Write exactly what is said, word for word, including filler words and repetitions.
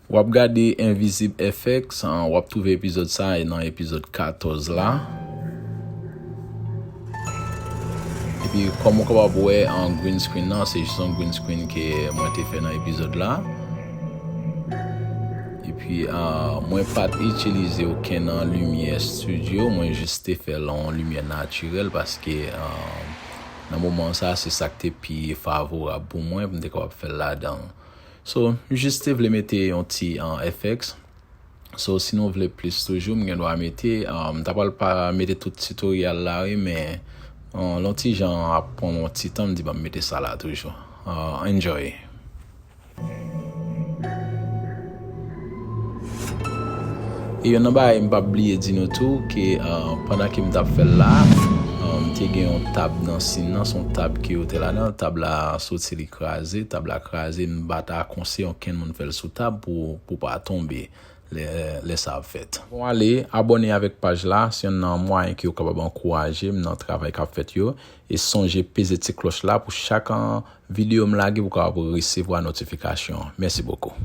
W ap gade Invisible F X, an, w ap twouve epizòd sa a nan epizòd katòz la. Epi, kòm ou kapab wè, an, green screen nan, se jis yon green screen ke mwen te fè nan epizòd la. Epi, an, mwen pa t itilize okenn, an, limyè studio, mwen jis te fè l yon limyè natirèl paske, an, nan moman sa, se sa k te pi favorab pou mwen, pou m te kapab fè l ladan. So, m jis te vle mete yon ti, an, F X. So, si nou vle plis toujou, m gen dwa mete, an, m ta pral pa mete tout tutorial la, wi, men, an, yon ti jan ap pran yon ti tan, m di ban m mete sa la toujou. An, enjoy. E yon nan bagay m p ap bliye di nou tou, ke, an, pandan ke m t ap fè l la, an, m te gen yon tab nan sin nan, se yon tab ke yo te ladan, tab la soti li kraze, tab la kraze, m pa ta konseye okenn moun fè l sou tab pou, pou pa tonbe lè, lè sa ap fèt. Bon, ale, abòne avèk paj la, se youn nan mwayen ke w kapab ankouraje m nan travay k ap fèt yo, e sonje peze ti klòch la pou chak, an, videyo m lage pou w kapab resevwa notifikasyon. Mèsi bokou.